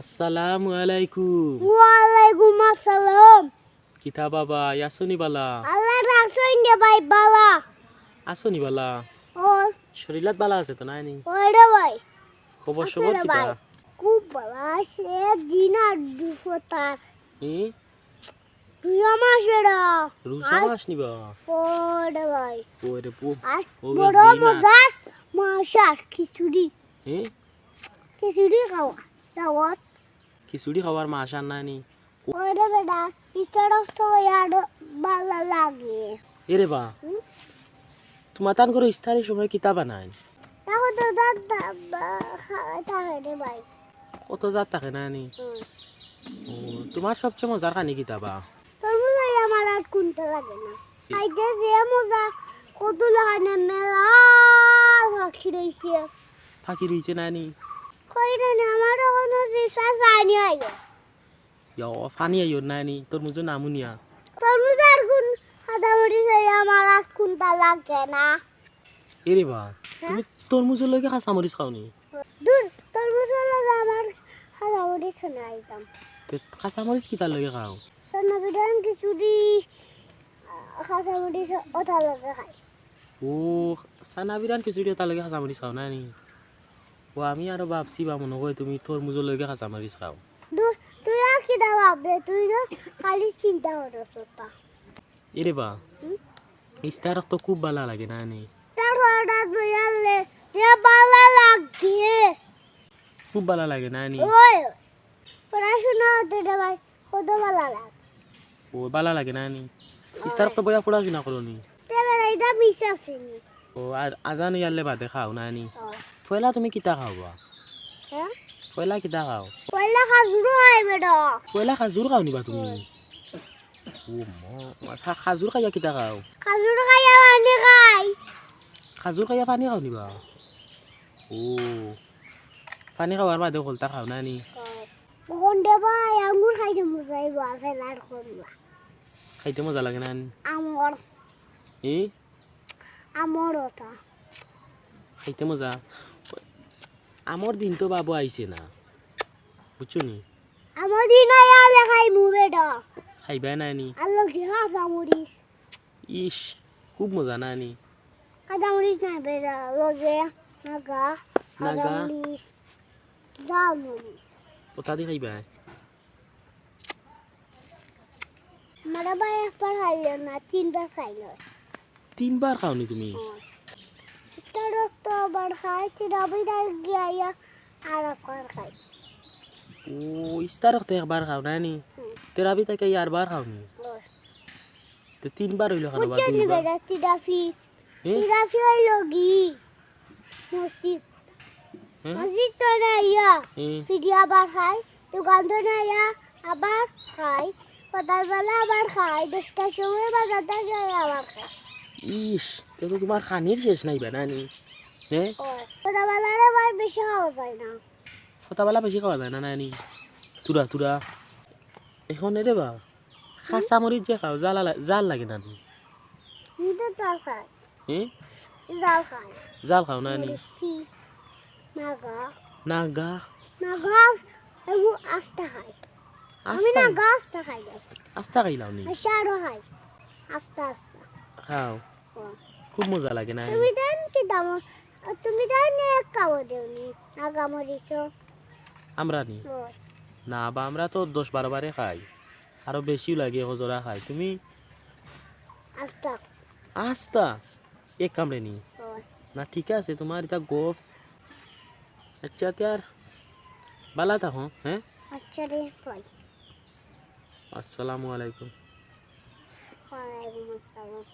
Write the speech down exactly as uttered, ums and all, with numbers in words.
আসসালামু আলাইকুম। ওয়ালাইকুম আসসালাম। কিতা বাবা, আছোনি বালা? আল্লাহ রাখছইন রে ভাই বালা। আছোনি বালা? ও। শরীলাত বালা আছে তো নানি? ওরে ভাই। খবর আছে সবর রে কিতা? ভাই। খুব বালা আছে, দিন আর দুপুর তার। ই? রোজা মাস বেটা। রোজা আজ মাস নি বা? ওরে ভাই। ওরে পু-, আজ ও বড় দিন আর মজার মাস আর খিচুড়ি। ই? খিচুড়ি খাওয়া। দাওয়াত। খিচুড়ি খাওয়ার মাস আর নানি। ওরে বেটা, ইস্তারক তো ইয়ার বালা লাগে। এরে বা, হুম? তোমার তান করে ইস্তারির সময় কিতা বানাইন? দেখো তো, দাঁত দা-, বা-, খা-, থাকে রে ভাই। কত জাত থাকে নানি? হুম। ও, তোমার সবচেয়ে মজার খানি কিতা বা? তরমুজ আর আমার আর কোনটা লাগে না। কি? খাইতে যে মজা, কত লাগানে মেলা ফাঁকি রইছে। ফাঁকি রইছে নানি? কই রে না, আমার অখনো জিভর পানি আইয়ে। ইয়া, পানি আইয়ে নানি, তরমুজর নামও নিয়া। তরমুজ আর কোন কাঁচামরিচ অইয়া আমার আর কোনটা লাগে না। এরে বা, হ্যাঁ? তুমি তরমুজর লগে কাঁচামরিচ খাও নি? দূর, তরমুজর লগে আমার কাঁচামরিচ নাই দাম। তে কাঁচামরিচ কিতার লগে খাও? সানা বিরান খিচুড়ি, আহ, কাঁচামরিচ ওটার লগে খাই। ও, সানা বিরান খিচুড়ি ওটার লগে কাঁচামরিচ খাও নানি? ও, আমি আরো ভাবছি বা মনে হয় তুমি তরমুজর লগে কাঁচামরিচ খাও। দূর, তুই আর কিতা ভাববে? তুই তো খালি চিন্তা করস ওটা। এরে বা, হুম? ইস্তারক তো খুব বালা লাগে নানি? তার হঠাৎ বইয়ালে যে বালা লাগে। খুব বালা লাগে নানি? ওই, পড়াশোনা হতে দে ভাই, কত বালা লাগে। ও, বালা লাগে নানি? ইস্তারক তো বইয়া পড়াশোনা করো নি? তে বেটা, এটা মিশা চিনি। ও, আর আজান ইয়ারলে বাদে খাও নানি? ও। পয়লা তুমি কিতা খাও বা? হ্যাঁ? পয়লা কিতা খাও? পয়লা খাজুর খাই বেটা। পয়লা খাজুর খাও নি বা তুমি? হুম। ও মা, মা, খা-, খাজুর খাইয়া কিতা খাও? খাজুর খাইয়া পানি খাই। খাজুর খাইয়া পানি খাও নি বা? ও, পানি খাওয়ার বাদে হকলতা খাও নানি? ও। কোন দে ভাই, আঙ্গুর খাইতে মজা অইবো, আপেল আর কমলা। খাইতে মজা লাগে নানি? আমর। ই? আমর ওটা। খাইতে মজা। আমর দিন তো বাবু আইছে না, বুঝছো নি? আমর দিন আইয়া খাইমু বেটা। খাইবা নানি? আর লগে কাঁচামরিচ। ইস, খুব মজা নানি? কাঁচামরিচ নাই বেটা, লগে নাগা, নাগা? কাঁচামরিচ, ঝালমরিচ। ওটা দি খাইবা? আমার ভাই একবার খাইল না, তিনবার খাইল। তিনবার খাও নি তুমি? হ্যাঁ। ইস্তারক তো আবার খাই, তিরাবি দায় গিয়া আইয়া আর একবার খাই। ও, ইস্তারক তো একবার খাও নানি? হুম। তিরাবি থাকি আরবার খাও নি? হ্যাঁ। তো তিনবার অইলো কেনে বা বুঝছো নি দুইবার? বেটা, তিরাফি? হে? তিরাফি অইলো কি? মসজিদ। হে? মসজিদ তো না ইয়া। হে? ফিরি আবার খাই। দোকান তো না ইয়া, আবার খাই। সকালবেলা আবার খাই। দশটার সময় বাজার থাকি আবার খাই। ইস, তে তো তোমার খানির শেষ নাই বা নানি? হে? ও, সকালবেলা রে ভাই বেশি খাওয়া যায় না। সকালবেলা বেশি খাওয়া যায় না নানি? তুরা, তুরা। এখন এরে বা, কাঁচামরিচ যে খাও, ঝাল লা-, ঝাল লাগে না নি? আমি তো ঝাল খাই। হে? ঝাল খাই। ঝাল খাও না নি? মরিচি, নাগা। নাগা? নাগা, এগু আস্তা খাই। আমি আস্তা? নাগা আস্তা খাই না। আস্তা খাইলাও নি? আচ্ছা, আরো খাই। আস্তা, আস্তা। খাও। ও। খুব মজা লাগে না? তুমি দেন কি দাম? তুমি দেন এক কামড় দেও নি? নাগা মরিচ। আমরা নি? ও। না বা, আমরা তো দশ বারো বারে খাই। আরো বেশিও লাগে, হজরা খাই। তুমি? আস্তা। আস্তা? এক কামড়ে নি? ও। না, ঠিক আছে, তোমার এটা গফ। আচ্ছা, তে আর বালা থাকো, হ্যাঁ? আচ্ছা রে, বল। আসসালামু আলাইকুম। ওয়ালাইকুম আসসালাম।